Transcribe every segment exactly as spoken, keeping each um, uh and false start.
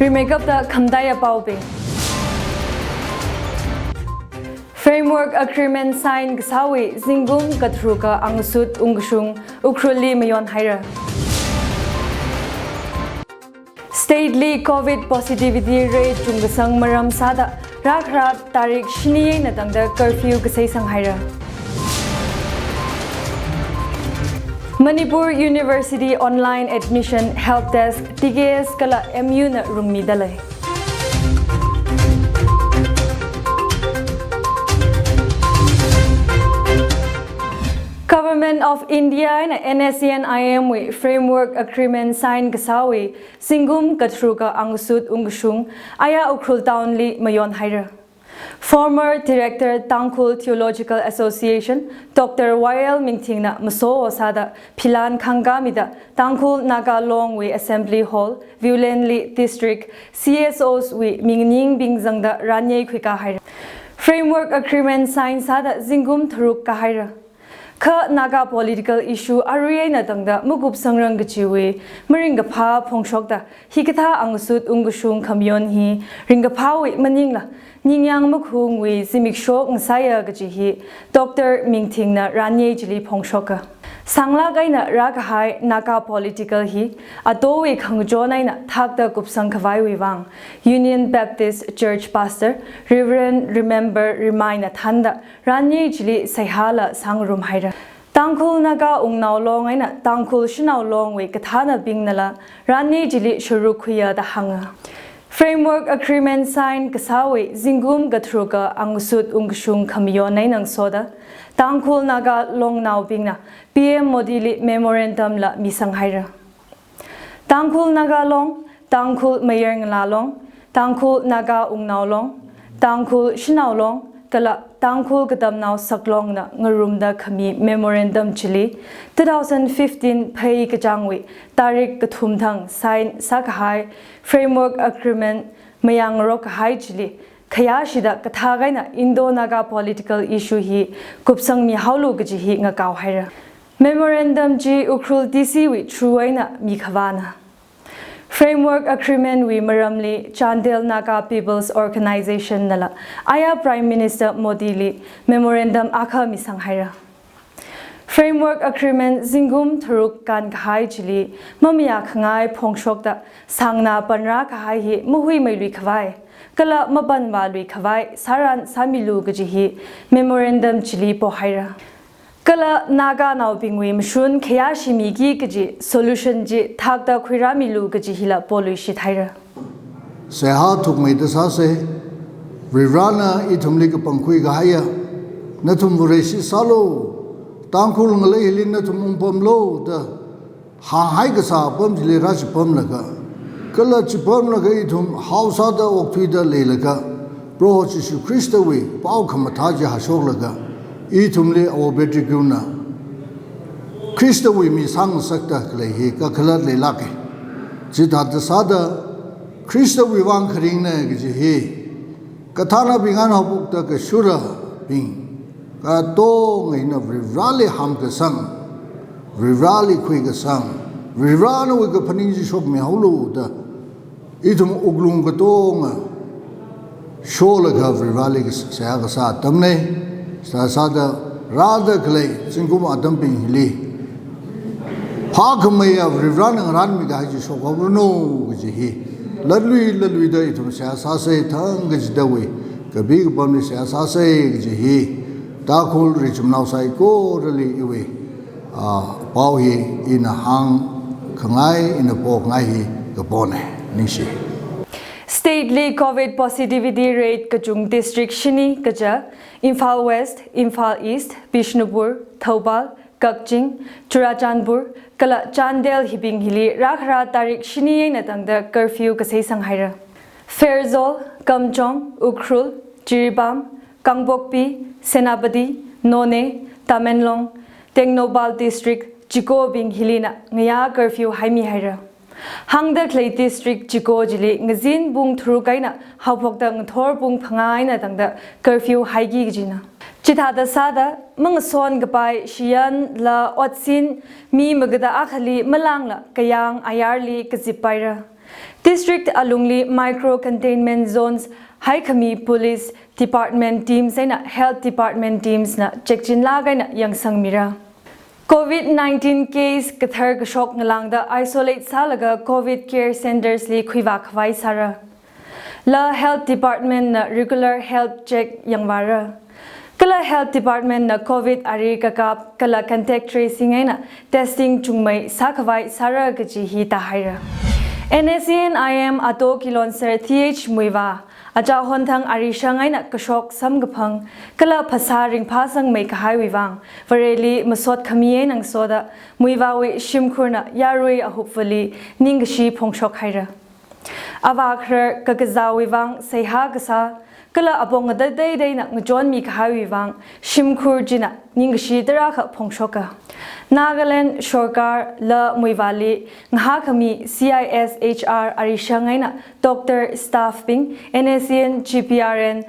Rimeikapta khamataiya paobing. Framework Agreement sign kasāwui zingkum katharuka angasut ungkashung Ukhrulli mayonhaira. State li covid positivity rate chungkasang maram sāda rākhara tarik shini eina tangda curfew kasai sanghaira. Manipur University online admission help desk, T K S kala M U na rungmidalei. Government of India eina N S C N I M wui framework agreement sign kasāwui zingkum katharuka angasut ungkashung aya Ukhrul town li mayonhaira. Former Director Tangkhul Theological Association, Doctor Y L Mingthingna maso sāda philan khangkamida Tangkhul Naga Long wui Assembly Hall, Viewland li District C S Os wui minganingbing zangda ranyei khuikāhaira. Framework Agreement sign sāda zingkum tharuk kāhaira. Kha Naga political issue arui eina tangda makupsangrang kajiwui maringkaphā phongshokta hikathā angasut ungkashung khamayon hi ringkaphāwui maningla ningyāng makhungwui zimiksho ngasāya kaji hi Doctor Mingthingna ranyei chili phongshoka. Sānglāk eina rākahai Naga political hi atowui khangachon eina thakta kupsang khavaiwui vang Union Baptist Church Pastor Reverend Remember Rimaina thānda ranyei chili seihāla sāngarumhaira. Tangkhul Naga Wungnao Long eina Tangkhul Shanao Long wui kathānabingnala ranyei chili sharuk khuiya da hānga. Framework Agreement sign kasāwui zingkum katharuka angasut ungkashung khamayon eina ngasoda Tangkhul Naga Longnaobingna P M Modi li memorandum la misanghaira. Tangkhul Naga Long, Tangkhul Mayar Ngala Long, Tangkhul Naga Wungnao Long, Tangkhul Shanao Long, kala Tangkhul Katamnao Saklongna ngarumda khami memorandum chili two thousand fifteen Phei kachāngwui tarik kathum thang sign sākahai Framework Agreement mayāngarok kahai chili khayāshida kathak eina Indo-Naga political issue hi kupsangmihaolu kaji hi ngakaohaira. Memorandum chi Ukhrul D C wui through eina mikhavāna. Framework Agreement wui maramli Chandel Naga People's Organization nala aya Prime Minister Modi li memorandum akha misanghaira. Framework Agreement zingkum tharuk kānkahai chili mamayākhangai phongshokta sāngna panrākahai hi mahuimeilui khavai kala mapanvālui khavai sāran sāmilu kaji hi memorandum chili pohaira. Kala Naganaobingwui mashun khayāshimiki kaji solution chi thakta khuirāmilu kaji hila poluishithaira. Seihā thukmeida sāsa, Varivarana ithumli kapangkhui kahaiya, nathum Vareshi sālu, Tangkhul ngalei hili nathum ungpamlu da hānghai kasā apam chili rāchipamlaga, kala chipamlaga ithum hao sāda okthuida leilaga, Proho Jishu Khristawui pao khamathā chi hāshoklaga, ithumli Āwo Petru Kungna Khristawui mi sāngasakta khalei hi kakhalat leilāka. Chithāda sāda Khristawui vang kharingna kaji hi kathānabing eina haophokta kashurabing katonga eina Varivarali hamkasang, Varivarali khuikasang, Varivaranawui kaphaning chi shokmihaolu da ithum wuklung katonga sholaga Varivarali kas-, seihā kasā atamna. Sāsāda rāda khalei zingkum atambing hili phākhameiya Varivarana ngarānmikahai chi shokhaoranu kaji hi latlui latluida ithum seihā sāsa, thang kachidawui kapi kapamli seihā sāsa kaji hi Tangkhul richumnao saikorali iwui, ah, pao hi ina hāngkhangai, ina pokhangai hi kapona. Ningshi. State li covid positivity rate kachung district shini kaja Imphal West, Imphal East, Bishnupur, Thoubal, Kakching, Churachandpur, kala Chandel hibing hili rākhara tarik shini eina tangda curfew kasai sanghaira. Pherzawl, Kamjong, Ukhrul, Jiribam, Kangpokpi, Senapati, Noney, Tamenglong, Tengnoupal District, Chikobing hilina ngayā curfew haimihaira. Hāngda khalei district chiko chili ngazin pung tharuk eina haophokta ngathor pung phangā eina tangda curfew haiki kajina. Chithāda sāda mangason kapai shiyan la otsin mi magada akhali malangla kayāng ayarli kazippaira. District alungli micro containment zones haikhami police department teams eina health department teams na chekchinlāk eina yangsangmira. Covid nineteen case kathar kashok ngalāngda isolate sālaga Covid care centres li khuivā khavai sāra. La health department na regular health check yangvāra. Kala health department na Covid ari kakap kala contact tracing eina testing chungmei sākhavai sāra kaji hi tāhaira. N S C N I M Ato Kilonser Th Muivah, achahon thang arishang eina kashok samkaphang kala phasā ringphāsangmei kahaiwui vang, Vareli masot khami eina ngasoda Muivahwui shimkhurna yarui ahup vali ningkashi phongshok haira. Avākharar kakazāwui vang seihā kasā, kala apong ngatei teiteina ngachonmi kahaiwui vang shimkhur china ningkashi tarākha phongshoka. Nagaland sorkar la Muivahli ngahākhami C I S H R arishang eina doctor staff bing, N S C N G P R N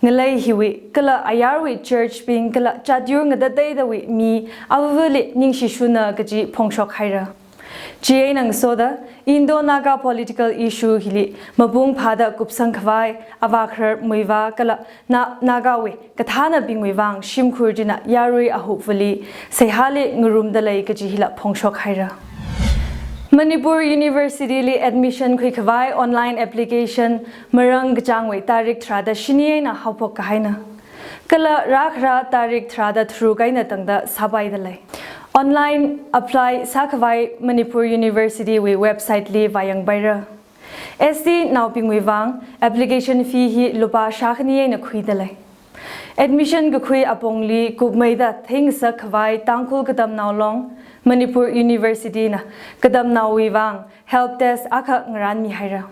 ngalei hiwui kala ayarwui church bing kala chatyur ngatateitawui mi avavali ningshishuna kaji phongshok haira. Chieina ngasoda Indo-Naga political issue hili mapung phāda kupsang khavai avākharar Muivah kala Na-, Nagawui kathānabingwui vang shimkhur china yarui ahup vali seihāli ngarumda lei kaji hila phongshok haira. Manipur University li admission khuikhavai online application marang kachāngwui tarik tharāda shini eina haophok kahaina. Kala rākhara tarik tharāda tharuk eina tangda sāpaida lei. Online apply sākhavai Manipur University wui website li vāyangpaira. S T naobingwui vang application fee hi lupā shākhani eina khuida lei. Admission kakhui apongli kupmeida theingasak khavai Tangkhul Katamnao Long, Manipur University na katamnaowui vang help desk akha ngarānmi haira.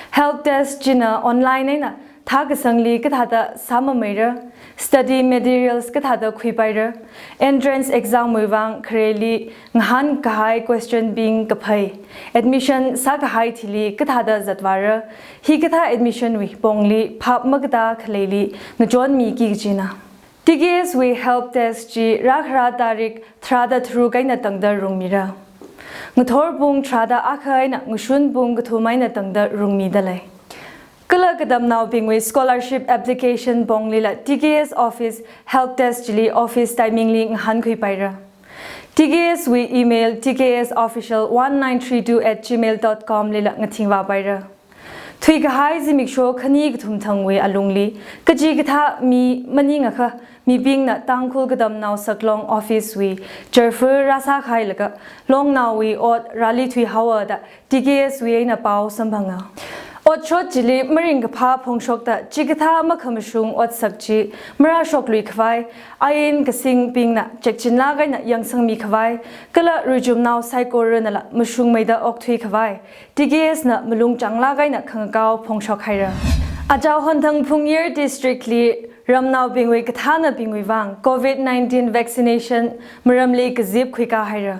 Help desk china online eina thākasangli kathāda sāmameira, study materials kathāda khuipaira, entrance exam wui vang khareli ngahān kahai question bing kaphei, admission sākahai thili kathāda zatvāra, hikathā admission wui pongli phap makatā khaleili ngachonmiki kajina. T K S wui help desk chi rākhara tarik tharāda tharuk eina tangda rungmira. Ngathor pung tharāda akha eina ngashun pung kathum eina tangda rungmida lei. Kala katamnaobingwui scholarship application ponglila T K S office help desk chili office timing li ngahānkhuipaira. T K S wui email T K S official one nine three two at gmail dot com lila ngathingvāpaira. Thuikahai zimiksho khani kathum thangwui alungli kachikathā mi maningakha mibingna Tangkhul Katamnao Saklong office wui charfur rāsākahailaga longnaowui ot rāli thuihaowa da T K S wui eina pao samphanga. Otshot chili maringkaphā phongshokta chikathā makhamashung otsak chi marāshoklui khavai ain kasingbingna chekchinlāk eina yangsangmi khavai kala ruichumnao saikoranala mashungmeida okthui khavai T K S na malung changlāk eina khangakao phongshok haira. Achahon thang Phungyar District li ramnaobingwui kathānabingwui vang Covid nineteen vaccination maramli kazip khuikā haira.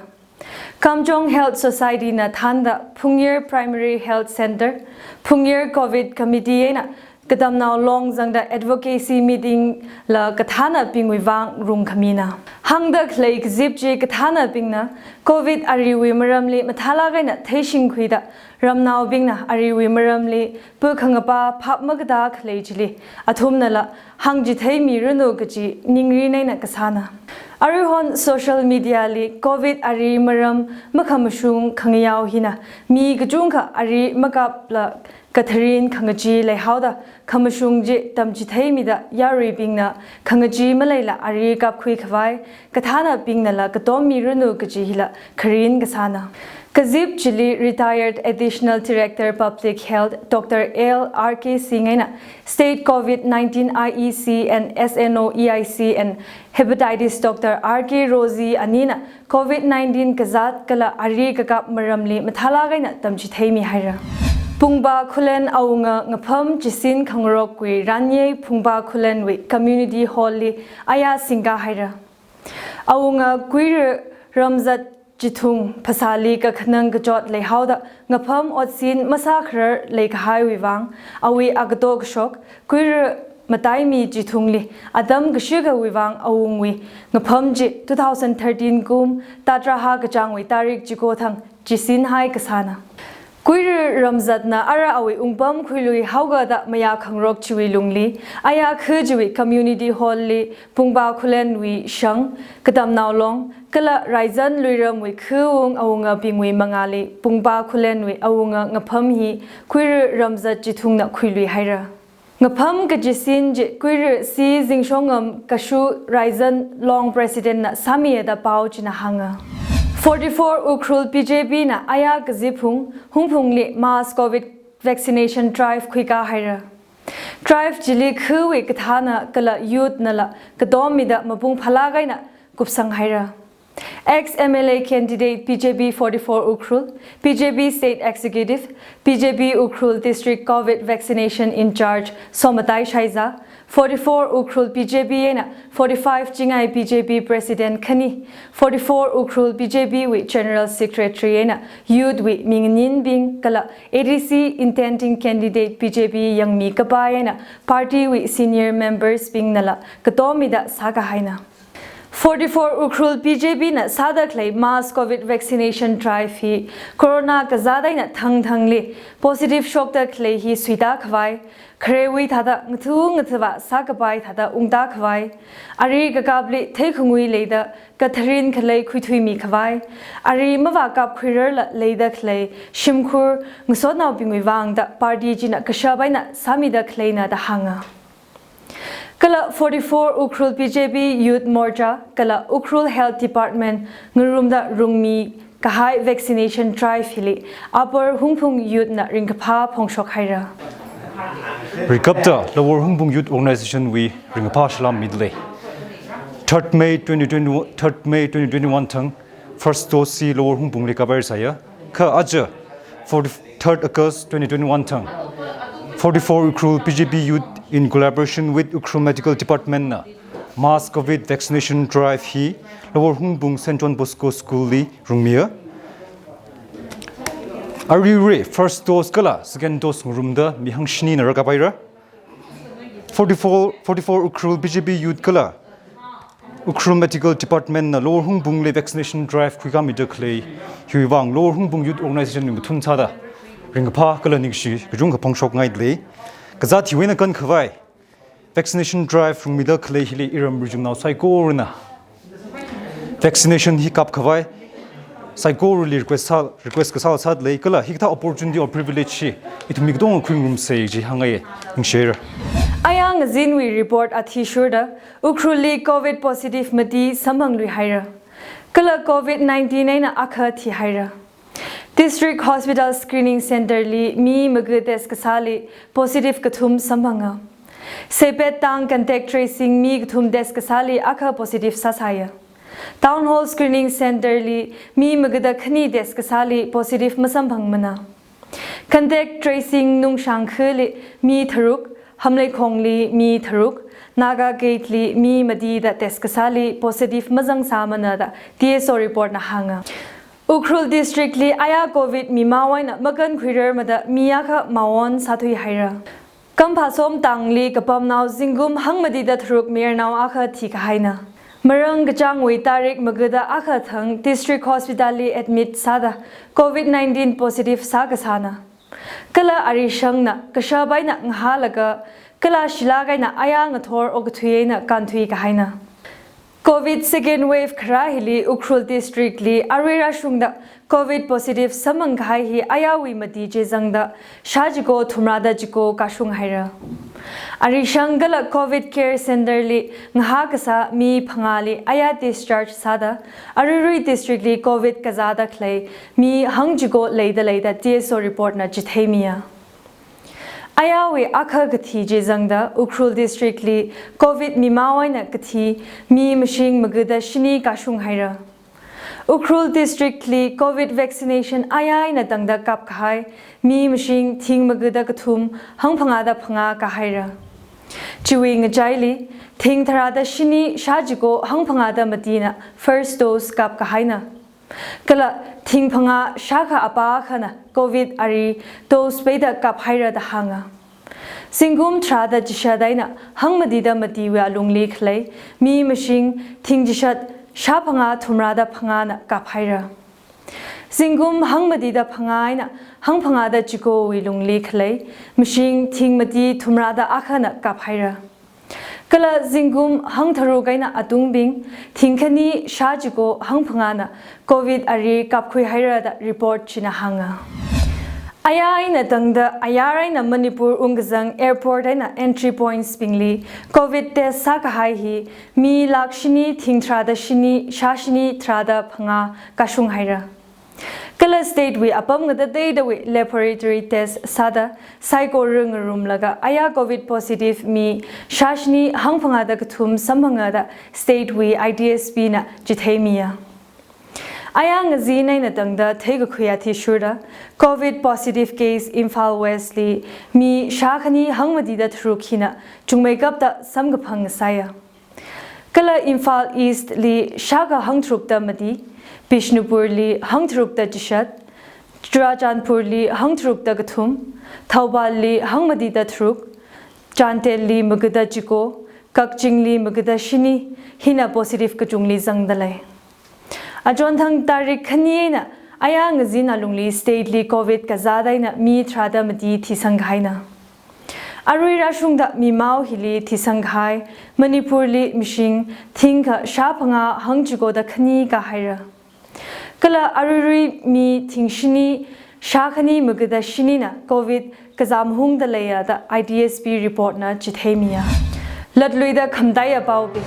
Kamjong Health Society na thānda Phungyar Primary Health Center, Phungyar Covid Committee eina Katamnao Long zangda advocacy meeting la kathānabingwui vang rungkhamina. Hāngda khalei kazip chi kathānabingna Covid ariwui maramli mathālāk eina theishingkhuida ramnaobingna ariwui maramli pukhangapa phap makatā khalei chili athumnala hāngchitheimi ranu kaji ningrin eina kasāna. Aruihon social media li Covid ari maram makhamashung khangayao hina mi kachungkha ari makapla katharin khangachee leihaoda khamashung chi tamchitheimida yaruibingna khangachee maleila ari kapkhui khavai kathānabingnala katommi ranu kaji hila kharin kasāna. Kazip chili retired Additional Director Public Health Doctor L R K Singh eina State Covid nineteen I E C and S N O E I C and Hepatitis Doctor R K Rosie anina Covid nineteen kazāt kala ari kakap maramli mathālāk eina tamchitheimi haira. Phungba Khullen awunga ngapham chisin khangarokwui ranye Phungba Khullenwui Community Hall li aya singkā haira. Awunga Kuira Ramzat Chithung phasāli kakhanang kachot leihaoda ngapham otsin masākharar leikahaiwui vang awui agato kashok Kuira Mataimi Chithungli atam kashikhawui vang awungwui ngapham chi two thousand thirteen kum tatraha kachāngwui tarik chiko thang chisinhai kasāna. Kuiru Ramzatna ara awui ungpam khuilui haoga da mayā khangarok chiwui lungli, aya khu chiwui community hall li Pungpa Khullenwui shang, Katamnao Long, kala Raizan Luiramwui khu wung awungabingwui mangāli Pungpa Khullenwui awunga ngapham hi Kuiru Ramzat chithungna khuilui haira. Ngapham kachisin chi Kuiru C Zingshongam Kashu Raizan Long President na sāmiya da pao china hānga. Forty-four Ukhrul B J P na aya kazip hung, Hungphungli mass covid vaccination drive khuikā haira. Drive chili khuiwui kathāna kala youth nala katom mida mapung phalāk eina kupsang haira. Ex M L A candidate B J P forty-four Ukhrul, B J P State Executive, B J P Ukhrul District Covid Vaccination In-charge Somatai Shaiza, forty-four Ukhrul B J P eina forty-five Chingai B J P President khani, forty-four Ukhrul B J P wui General Secretary eina youth wui mi nganinbing kala A D C intending candidate B J P yangmi kapai eina party wui senior members bing nala katom mida sākahaina. Forty-four Ukhrul B J P na sāda khalei mass covid vaccination drive hi corona kazāt eina thangthangli positive shokda khalei hi suita khavai, kharewui thāda ngathu ngathava sākapai thāda ungta khavai, ari kakapli theikungui leida katharin khalei khuithuimi khavai, ari mavākap khuirarla leida khalei shimkhur ngasotnaobingwui vang da party china kashap eina sāmida khaleina da hānga. Kala forty-four Ukhrul B J P Youth Morcha kala Ukhrul Health Department ngarumda rungmi kahai vaccination drive hili Upper Hungphung Youth na ringkaphā phongshok haira. Rikapta Lower Hungphung Youth Organization wui ringkaphā salam midalei. Third May twenty twenty, third May twenty twenty-one thang first dose si Lower Hungphungli kapai sāya. Kha aja forty-third August twenty twenty-one thang forty-four Ukhrul B J P Youth in collaboration with Ukhrul Medical Department na mass covid vaccination drive hi Lower Hungphung Saint John Bosco School li rungmiya. Aruirui first dose kala second dose ngarumda mi hangshini na rākapaira. Forty-four, forty-four Ukhrul B J P Youth kala Ukhrul Medical Department na Lower Hungphungli vaccination drive khuikāmida khalei hiwui vang Lower Hungphung Youth Organization wui mathun sāda ringkaphā kala ningshi kachungkha phongshokngaidalei. Kazāt hiwui eina kankhavai vaccination drive rungmida khalei hili iram rijumnao saikorana vaccination hi kapkhavai saikorali request sā, request kasā sādalei kala hikathā opportunity or privilege hi ithum mi katonga khuingarumsei chi hāngngai, ningshira. Aya ngazinwui report athishurda Ukhrulli covid positive mati samphangluihaira. Kala covid nineteen eina akha thihaira. District Hospital Screening Center li mi maga test kasāli positive kathum samphanga. Seipet tang contact tracing mi kathum test kasāli akha positive sāsāya. Town Hall Screening Center li mi magada khani test kasāli positive masamphangmana. Contact tracing Nungshang khali mi tharuk, Hamleikhongli mi tharuk, Naga Gate li mi mati da test kasāli positive mazangsāmana da D S O report na hānga. Ukhrul District li aya covid mimao eina makankhuirarmada mi akha maon sāthuihaira. Kamphasom tangli kapamnao zingkum hangmatida tharuk mayarnao akha thikahaina. Marangkachangwui tarik magada akha thang District Hospital li admit sāda covid nineteen positive sākasāna. Kala arishangna kashap eina ngahālaga kala shilāk eina aya ngathor okathui eina kānthuikahaina. Covid second wave kharā hili Ukhrul District li arui rāshungda covid positive samphang kahai hi ayawui mati chi zangda shā chiko thumrāda chiko kashung haira. Arishang kala Covid Care Center li ngahā kasā mi phangāli aya discharge sāda, aruirui district li covid kazāda khalei mi hangchiko leida lei da D S O report na chitheimiya. Ayawui akha kathi chi zangda Ukhrul District li covid mimao eina kathi mi mashing magada shini kashung haira. Ukhrul District li covid vaccination aya eina tangda kapkahai mi mashing thing magada kathum hangphangāda phangā kāhaira. Chiwui ngachaili thing tharāda shini shā chiko hangphangāda matina first dose kapkahaina. Kala thing phangā shākha apā akhana covid ari dose peida kaphaira da hānga. Zingkum tharāda chishat eina hangmatida matiwui alungli khalei mi mashing thing chishat shāphangā thumrāda phangāna kaphaira. Zingkum hangmatida phangā eina hangphangāda chikowui lungli khalei mashing thing mati thumrāda akhana kaphaira. Kala zingkum hangtharuk eina atungbing thing khani shā chiko hangphangāna Covid ari kapkhuihaira da report china hānga. Aya eina tangda ayar eina Manipur ungkazang airport eina entry points bingli Covid test sākahai hi mi lakh shini thing tharāda shini shā shini tharāda phangā kashunghaira. Kala state wui apam ngatateidawui laboratory test sāda saikora ngarumlaga aya Covid positive mi shā shini hangphangāda kathum samphanga da state wui I D S P na chitheimiya. Aya ngazin eina tangda theikakhui athishurda Covid positive case Imphal West li mi shā khani hangmatida tharuk hina chungmeikapta samkaphang sāya. Kala Imphal East li shākha hangtharukda mati, Bishnupur li hangtharukda chishat, Churachandpur li hangtharukda kathum, Thoubal li hangmatida tharuk, Chandel li magada chiko, Kakching li magada shini hina positive kachungli zangda lei. Achonthang tarik khani eina aya ngazin alungli state li Covid kazāda eina mi tharāda mati thisangkahaina. Arui rāshungda mimao hili thisangkahai Manipur li mashing thingkha shā phangā hangchikoda khani kahaira. Kala aruirui mi thing shini shā khani magada shinina Covid kazamhungda leiya da I D S P report na chitheimiya. Latluida khamataiya paobing.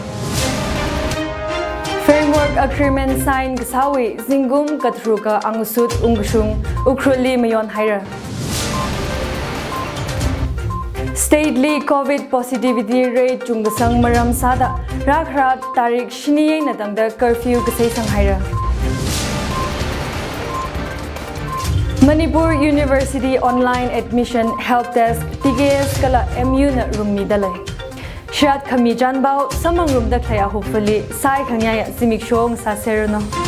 Framework Agreement sign kasāwui zingkum katharuka angasut ungkashung Ukhrulli mayonhaira. State li Covid positivity rate chungkasang maram sāda rākhara tarik shini eina tangda curfew kaseisanghaira. Manipur University online admission help desk T K S kala M U na rungmida lei. Shirat khami chanpao samphangrumda khalei ahupvali saikhangayā zimiksho ngasāserranu.